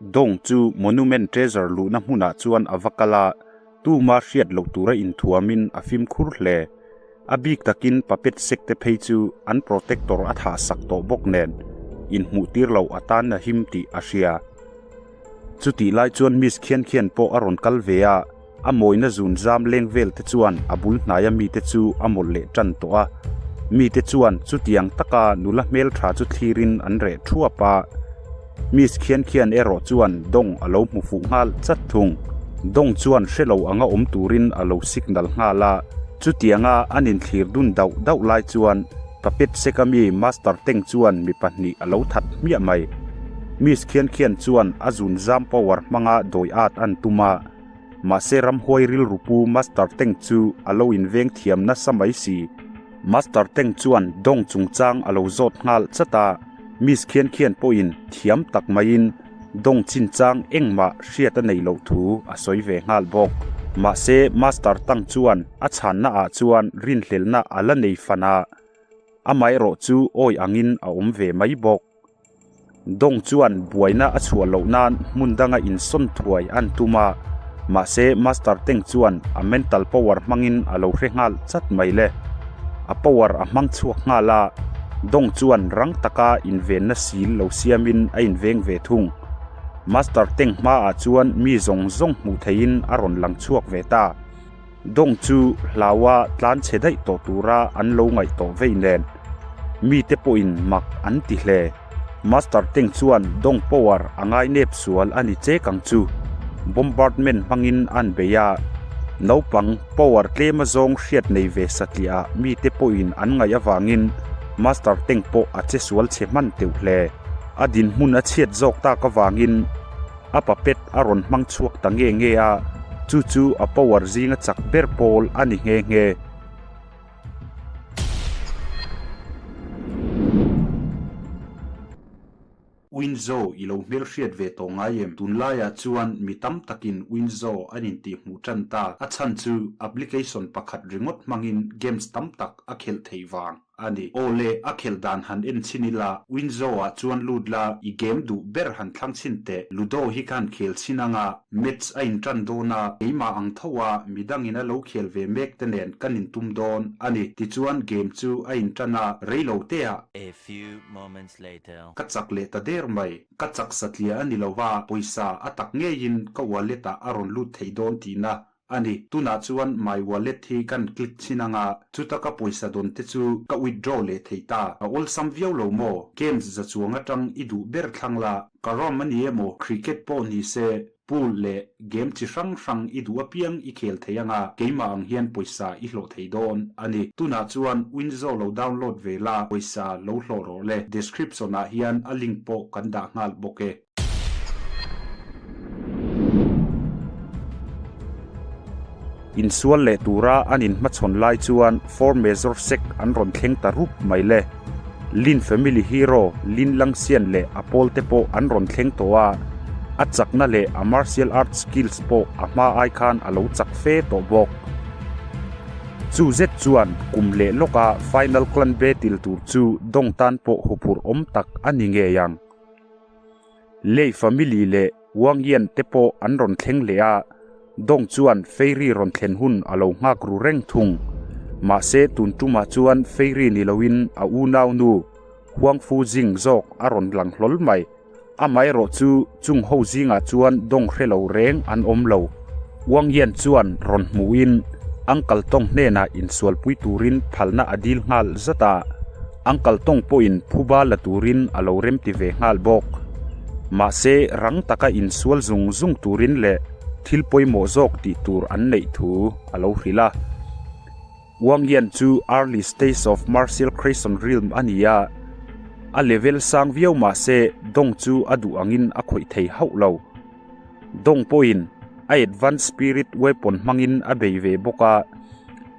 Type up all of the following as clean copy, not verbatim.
Dong chu Monument Treasure luhna hmunah chuan a va kal a, tuma hriat loh tura inthuamin a fimkhur hle. A bik takin puppet sek te phei chu an protector a thah sak tawh bawk nen inhmuh tir loh atan a him tih a hria. Chutih lai chuan Miss Khian Khian pawh a rawn kal ve a, a mawina zun zam leng vel te chuan a bul hnaia mite chu a mawlh leh tan tawh a. Mite chuan chutiang taka nula hmeltha chu thlirin an reh thuap a. Miss Khian Khian erawh chuan Dong a lo hmu fuh nghal chat thung. Dong chuan hre lo anga awm turin a lo signal nghal a. Chutianga an inthlir dun dauh dauh lai chuan Puppet sek ami Master Teng chuan mi pahnih a lo that hmiah mai. Miss Khian Khian chuan a zun zam power hmanga dawi at an tum a. Mahse ramhuai rilru pu Master Teng chu a lo inveng thiam nasa mai si. Master Teng chuan dawng chungchang a lo zawt nghal chat a, Miss Khian Khian pawhin thiam tak maiin Dawng chinchang engmah hriat a neih loh thu a sawi ve nghal bawk. Mahse, Master Tang chuan a chhanna ah chuan rinhlelhna a la nei fan a, amaherawh chu awi angin a awm ve mai bawk. Dawng chuan buaina a chhuah loh nan hmun danga insawn thuai an tum a, mahse Master Teng chuan a mental power hmangin a lo hre nghal chat mai le. A power a hmang chhuak nghal a, Dawng chuan rang taka invenna sil lo siamin a inveng ve thung. Master Teng hmaah chuan mi zawng zawng hmuh theihin a rawn lang chhuak ve ta. Dawng chu hlaua tlan chhe daih tawh tura an lo ngaih tawh vei nen, mite pawhin mak an ti hle. Master Teng chuan Dawng power a ngai nep sual a ni chek ang chu. Bombardment hmangin an bei a, naupang power tlem azawng hriat nei ve satliah ah mite pawhin an ngaih avangin Master Teng pawh a che sual chhe hman teuh hle. A dinhmun a chhiat zawk tak avangin a puppet a rawn hmang chhuak ta nge nge a, chu chu a power zinga chak ber pawl a ni nghe nghe. Winzo i lo hmelhriat ve tawh ngai em? Tunlaiah chuan mi tam takin Winzo an intihhmuh tan ta. A chhan chu application pakhat ringawt hmangin games tam tak a khelh theih vang a ni. Aw le, a khelh dan han en chhin ila, Winzo-ah chuan lut la, i game duh ber han thlang chhin teh. Ludo hi khan khel chhin anga match a intan dawn a, keimah ang tho a, midangin a lo khel ve mek te nen kan intum dawn a ni. Tichuan game chu a intan a, reilo teah. A few moments later. Ka chak leh ta der mai. Ka chak satliah a ni lo va, pawisa a tak ngeiin ka wallet ah a rawn lut thei dawn tihna a ni. Tunah chuan my wallet hi kan click chhin anga, chuta ka pawisa dawn te chu ka withdraw leh thei ta. A awlsam viau lo maw? Games za chuang atang i duh ber thlang la, carrom a ni emaw, cricket pawh ni se, pool leh game chi hrang hrang i duh apiang i khel thei anga, keimah ang hian pawisa i hlawh thei dawn a ni. Tunah chuan Winzo lo download ve la, pawisa lo hlawh rawh le. Description ah hian a link pawh kan dah nghal bawk e. Insual leh tura an inhmachhawn lai chuan Four Major Sect an rawn thleng ta rup mai le. Lin Family Hero Lin Langxian leh a pawl te pawh an rawn thleng tawh a, a chakna leh a martial arts skills pawh a hma ai khan a lo chak fe tawh bawk. Chu zet chuan kum leh lawka final clan battle tur chu dawng tan pawh huphurh awm tak a ni ngei ang. Lei family leh Wang Yan te pawh an rawn thleng leh a, Dong chuan Fairy rawn thlen hun a lo nghak ru reng thung. Mahse tun tumah chuan Fairy ni loin a unau nu Huang Fu Jing zawk a rawn lang hlawl mai. Amaherawh chu chung ho zingah chuan Dong hre lo reng an awm lo. Wang Yan chuan rawn hmuhin Uncle Tong hnenah insualpui turin phalna a dil nghal zat a. Uncle Tong pawhin phuba la turin a lo remti ve nghal bawk. Mahse, rang taka insual zung zung turin leh thil pawimawh zawk tih tur an neih thu a lo hrilh a. Wang Yan chu early stage of martial creation realm a ni a, a level sang viau mahse Dong chu a duh angin a khawih thei hauh lo. Dong pawhin a advanced spirit weapon hmangin a bei ve bawk a,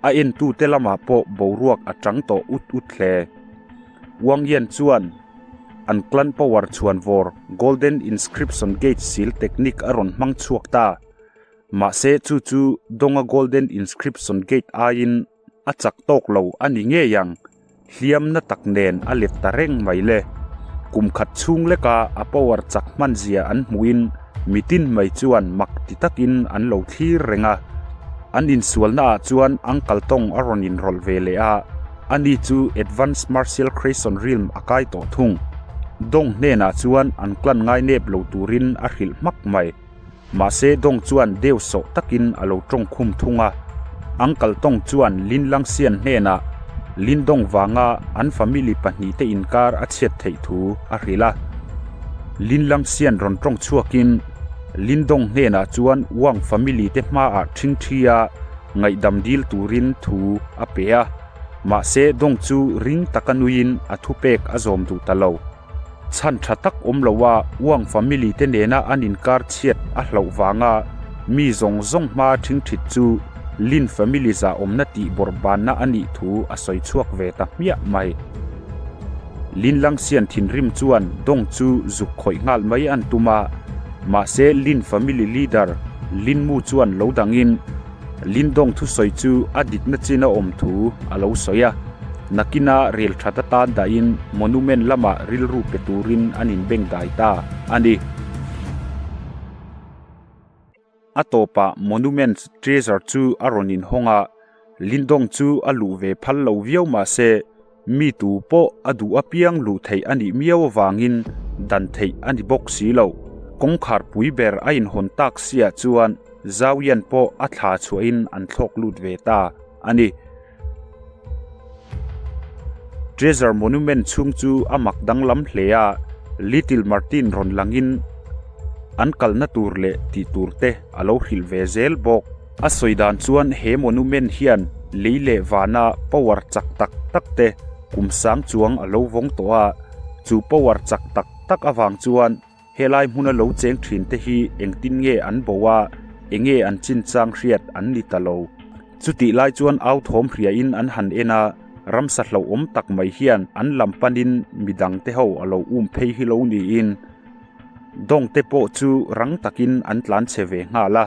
a entute lamah pawh boruak a chang tawh ut ut hle. Wang Yan chuan an clan power chhuanvawr Golden Inscription Gate seal technique a rawn hmang chhuak ta. Mahse chu chu Donga Golden Inscription Gate aiin a chak tawk lo a ni ngei ang. Hliamna tak nen a let ta reng mai le. Kum khat chhung leka a power chak hman zia an hmuhin mitin mai chuan mak ti takin an lo thlir reng a. An insualna ah chuan Uncle Tong a rawn inrawlh ve leh a, ani chu Advanced Martial Creation Realm a kai tawh thung. Dong hnenah chuan an clan ngai nep lo turin a hrilh hmak mai. Mahse Dong chuan deu sawh takin a lo tawng khum thung a. Uncle Tong chuan Lin Langsian hnenah Lin Dong vanga an family pahnihte inkar a chhiat theih thu a hrilh a. Lin Langsian rawn tawng chhuakin Lin Dong hnenah chuan Wang family te hmaah ṭhingṭhi a ngaihdam dil turin thu a pe a. Mahse Dong chu ring taka nuiin a thupek a zawm duh ta lo. Chhan tha tak awm lo a, Wang family te nena an inkar chhiat a hlauh vanga mi zawng zawng hma ṭhingṭhit chu Lin family zah awmna tih bawrh banna a nih thu a sawi chhuak ve ta hmiah mai. Lin Langsian thinrim chuan Dong chu zuk khawih nghal mai an tum a, mahse Lin family leader Lin Mu chuan lo dangin, Lindong thusawi chu a dikna chin a awm thu a lo sawi a, nakina rel that atan dahin monument lamah rilru pe turin an inbeng dai ta a ni. A tawpah monument treasure chu a rawn inhawng a, Lindong chu a luh ve phal lo viau mah se Mi tu pawh a duh apiang luh theih a nih miau avangin dan theih a ni bawk si lo. Kawngkhar pui ber a inhawn tak siah chuan Zauian pawh a thla chhuahin an thlawk lut ve ta a ni. Treasure Monument chhung chu a mak danglam hle a, Little Martin rawn langin an kalna tur leh tih tur te a lo hrilh ve zel bawk. A sawi dan chuan he monument hian lei leh vana power chak tak tak te kum sang chuang a lo vawng tawh a, chu power chak tak tak avang chuan helai hmuna lo cheng thin te hi engtin nge an bo a, enge an chinchang hriat an ni ta lo. Chutih lai chuan au thawm hriain an han en a, ramsa hlauhawm tak mai hian an lam panin midang te ho a lo um phei hi lo niin dawng te pawh chu rang takin an tlan chhe ve nghal a.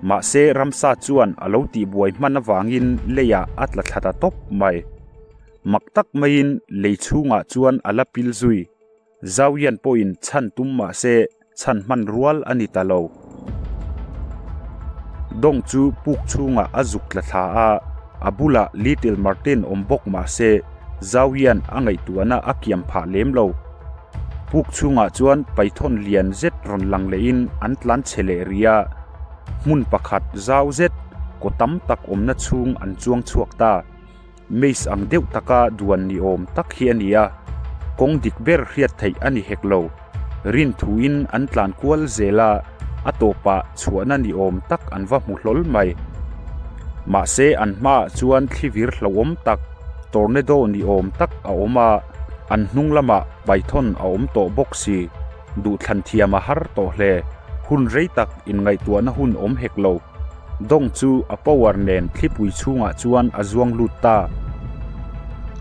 Mahse ramsa chuan a lo tihbuai hman avangin leiah a tla thla ta tawp mai. Mak tak maiin lei chhungah chuan a la pil zui. Zauian pawhin chhan tum mahse chhan hman rual a ni ta lo. Dawng chu puk chhungah a zuk tla thla a, a bulah Little Martin awm bawk mahse Zauian a ngaihtuahna a kiam phah lem lo. Puk chhungah chuan Python lian zet rawn lang lehin an tlan chhe leh rih a, hmun pakhat zau zet kaw tam tak awmna chhung an chuang chhuak ta. Maze ang deuh taka duan ni awm tak hi a ni a, kawng dik ber hriat theih a ni hek lo. Rin thuin an tlan kual zel a, a tawpah chhuahna ni awm tak an va hmu hlawl mai. Mahse an hmaah chuan thlivir hlauhawm tak, tornado ni awm tak a awm a. An hnung lamah Python a awm tawh bawk si, duhthlan thiam a har tawh hle. Hun rei tak inngaihtuahna hun awm hek lo. Dawng chu a power nen thlipui chhungah chuan a zuang lut ta.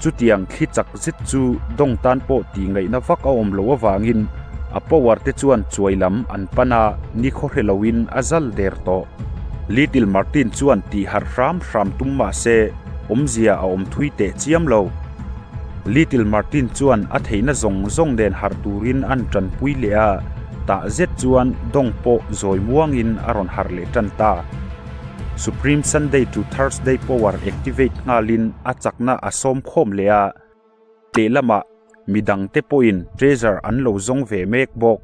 Chutiang thli chak zet chu dawng tan pawh tih ngaihna vak a awm loh avangin a power te chuan chuai lam an pan a, nikhaw hre loin a zal der tawh. Little Martin chuan tih harh hram hram tum mah se awmzia a awm thui teh chiam lo. Little Martin chuan a theihna zawng zawng nen harh turin an tanpui leh a, tah zet chuan dawng pawh zawi muangin a rawn harh leh tan ta. Supreme Sunday to Thursday Power activate nghalin a chakna a sawm khawm leh a, lehlamah midangte pawhin treasure an lo zawng ve mek bawk.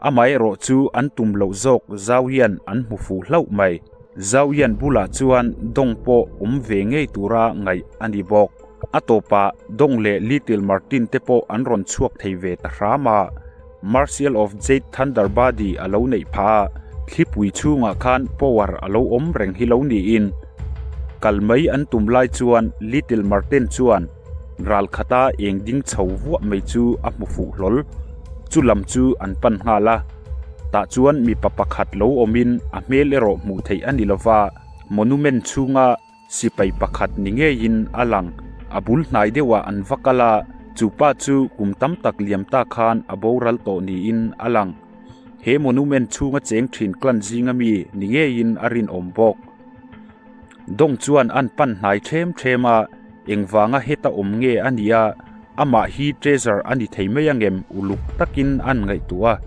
Amaherawh chu an tum loh zawk zau hian an hmu fuh hlauh mai. Zau hian bulah chuan dawng pawh awm ve ngei tura ngaih a ni bawk. A tawpah Dong leh Little Martin te pawh an rawn chhuak thei ve ta hram a, Martial of Jade Thunder Body a lo neih phah a, thlipui chhungah khan power a lo awm reng hi lo niin. Kal mai an tum lai chuan Little Martin chuan ral khata eng ding chho vuah mai chu a hmu fuh hlawl. Chu lam chu an pan nghal a, tah chuan mipa pakhat lo awmin a hmel erawh hmuh theih a ni lova, monument chhunga Sipai pakhat ni ngeiin a lang. A bul hnai deuhah an va kal a, chu pa chu kum tam tak liam ta khan a boral tawh niin a lang. He monument chhunga cheng thin clan zinga mi ni ngeiin a rinawm bawk. Dawng chuan an pan hnai them them a, engvanga heta awm nge a nia? Amah hi treasure a ni thei mai angem uluk takin an ngaihtuah a.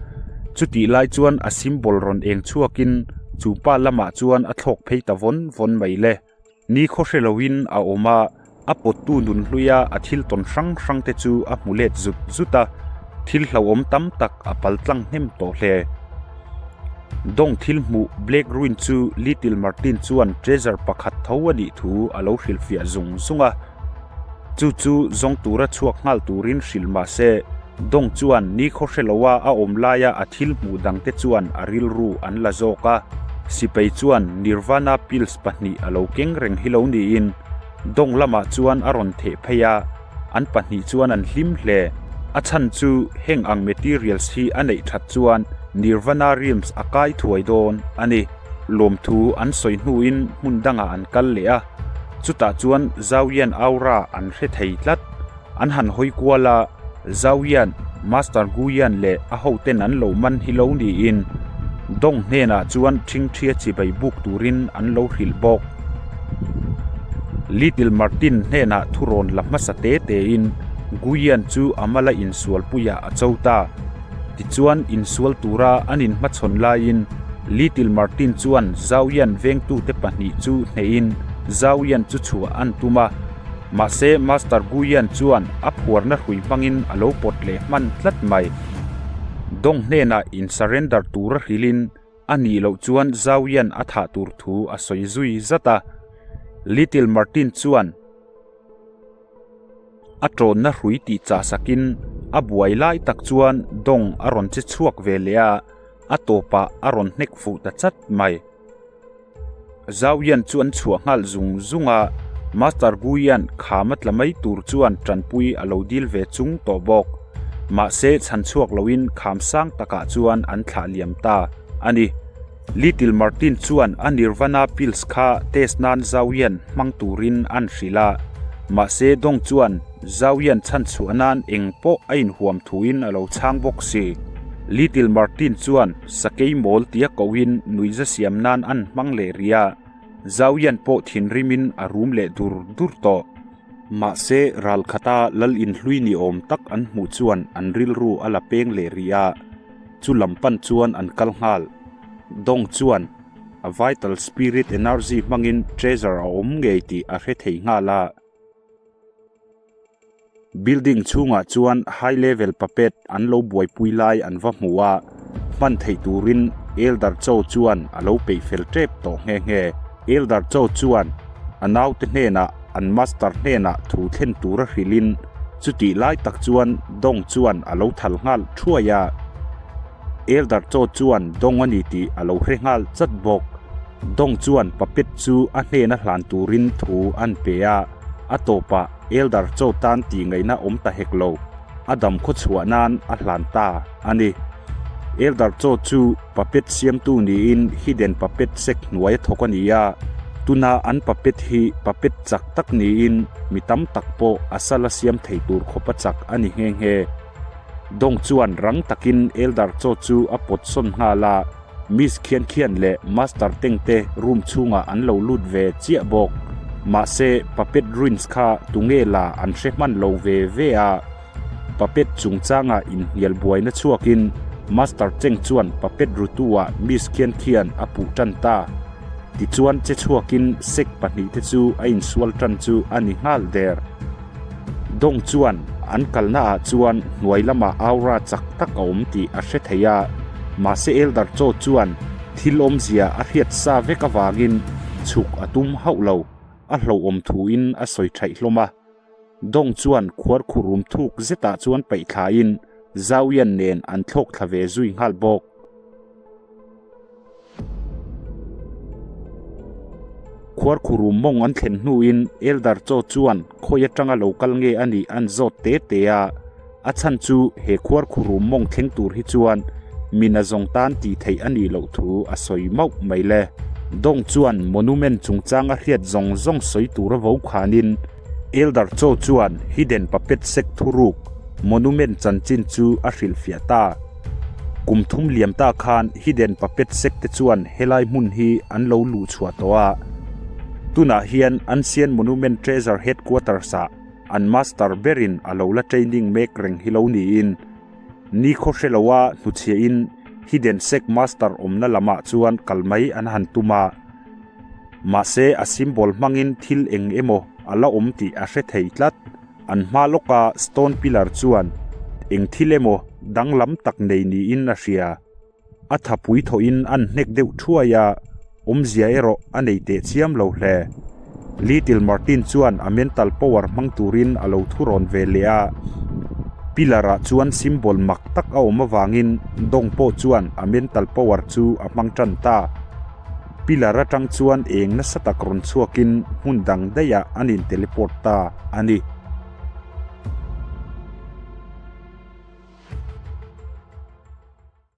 Chutih lai chuan a symbol rawn eng chhuakin chu pa lamah chuan a thlawk phei ta vawn vawn mai le. Ni khaw hre loin a awm a, a pawttu nun hluia a thil tawn hrang hrang te chu a hmu let zut zut a, thil hlauhawm tam tak a pal tlang hnem tawh hle. Dawng thil hmuh Black Ruin chu Little Martin chuan treasure pakhat tho a nih thu a lo hrilhfiah zung zung a. Chu chu zawng tura chhuak nghal turin hrilh mah se, Dawng chuan ni khaw hre loa a awm laia a thil hmuh dangte chuan a rilru an la zawk a. Sipai chuan Nirvana pills pahnih a lo keng reng hi lo niin Dawng lamah chuan a rawn theh phei a, an pahnih chuan an hlim hle. A chhan chu heng ang materials hi a neih that chuan Nirvana realms a kai thuai dawn a ni. Lawmthu an sawi hnuin hmun dangah an kal leh a. Chutah chuan Zauian aura an hre thei tlat. An han hawi kual a, Zauian, Master Guian leh a hoten an lo man hi lo niin Dong hnenah chuan ṭhingṭhia chibai buk turin an lo hrilh bawk. Little Martin hnenah thurawn la hmasa te tein Guian chu a mala insualpuiah a cho ta. Tichuan insual tura an inhmachhawn laiin Little Martin chuan Zauian vengtute pahnih chu hnehin Zauian chu chhuah an tum a, mahse Master Guian chuan a phuarna hrui hmangin a lo pawt leh hman tlat mai. Dawng hnenah in surrender tura hrilhin a nih loh chuan Zauian a thah tur thu a sawi zui zat a. Little Martin chuan. A ṭawnna hrui tih chah sakin a buai lai tak chuan dawng a rawn che chhuak ve leh a, a tawpah a rawn hnek fuh ta chat mai. Zauian chu an chhuah nghal zung zung a, Master Guian kham a tla mai tur chuan ṭanpui a lo dil ve chung tawh bawk. Mahse chhan chhuak loin kham sang takah chuan an thlah liam ta a ni. Little Martin chuan a Nirvana pills kha test nan Zauian hmang turin an hrilh a, mahse Dong chuan Zauian chhanchhuah nan eng pawh a inhuam thuin a lo chhang bawk si. Little Martin chuan sakei mawl tia kohin nuihza siam nan an hmang leh rih a, Zauian pawh thinrimin a rum leh dur dur tawh. Mahse ral khata lal inhlui ni awm tak an hmuh chuan an rilru a la peng leh rih a. Chu lam pan chuan an kal nghal. Dawng chuan a vital spirit energy hmangin treasure a awm ngei tih a hre thei nghal a. Building chhungah chuan high level puppet an lo buaipui lai an va hmu a, hman theih turin Elder Cho chuan a lo peih fel tep tawh nghe nghe. Elder Cho chuan a naute hnenah An master hnenah thu thlen tura hrilhin chutih lai tak chuan Dong chuan a lo thal nghal thuai a. Elder Cho chuan Dong a ni tih a lo hre nghal chat bawk. Dong chuan puppet chu a hnena hlan turin thu an pe a, a tawpah Elder Cho tan tih ngaihna awm ta hek lo, a dam khaw chhuah nan a hlan ta a ni. Elder Cho chu puppet siamtu niin hidden puppet sek hnuai a thawk a ni a, tuna an puppet hi puppet chak tak niin mi tam tak pawh a sala siam thei tur khawpa chak a ni nghe nghe. Dawng chuan rang takin Elder Cho chu a pawt sawn nghal a, Miss Khian Khian leh Master Teng te room chhungah an lo lut ve chiah bawk. Mahse puppet ruins kha tunge la an hre hman lo ve ve a. Puppet chungchanga inhnial buaina chhuakin Master Cheng chuan puppet rutu-ah Miss Khian Khian a puh tan ta. Tichuan che chhuakin sek pahnihte chu a insual tan chu a ni nghal der. Dong chuan an kalnaah chuan hnuai lamah aura chak tak a awm tih a hre thei a, mahse Elder Cho chuan thil awmzia a hriat sa vek avangin chhuk a tum hauh lo, a hlauhawm thuin a sawi thaih hlawm a. Dawng chuan khuar khurum thuk zetah chuan paih thlain Zauian nen an thlawk thla ve zui nghal bawk. Khuar khurum mawng an thlen hnuin Elder Chaw chuan khawi atanga lo kal nge a nih an zawt te te a. A chhan chu he khuar khurum mawng thleng tur hi chuan mina zawng tan tih theih a nih loh thu a sawi mauh mai le. Dawng chuan monument chungchang a hriat zawng zawng sawi tura vo khanin Elder Cho chuan hidden puppet sek thuruk monument chanchin chu a hrilhfiah ta. Kum thum liam ta khan hidden puppet sek te chuan helai hmun hi an lo luhchhuah tawh a. Tunah hian Ancient Monument Treasure Headquarters ah. An master berin a lo la training mek reng hi lo niin nikhaw hre loa hnuchhiahin Hidden Sect master awmna lamah chuan kal mai an han tum a. Mahse a symbol hmangin thil eng emaw a la awm tih a hre thei tlat. An hma lawka stone pillar chuan eng thil emaw danglam tak nei niin a hria. A thapui thawhin an hnek deuh thuai a, awmzia erawh a nei teh chiam lo hle. Little Martin chuan a mental power hmang turin a lo thu rawn ve leh a. Pillar ah chuan symbol mak tak a awm avangin Dong pawh chuan a mental power chu a hmang tan ta. Pillar atang chuan eng nasa tak rawn chhuakin hmun dang daihah an in teleport ta a ni.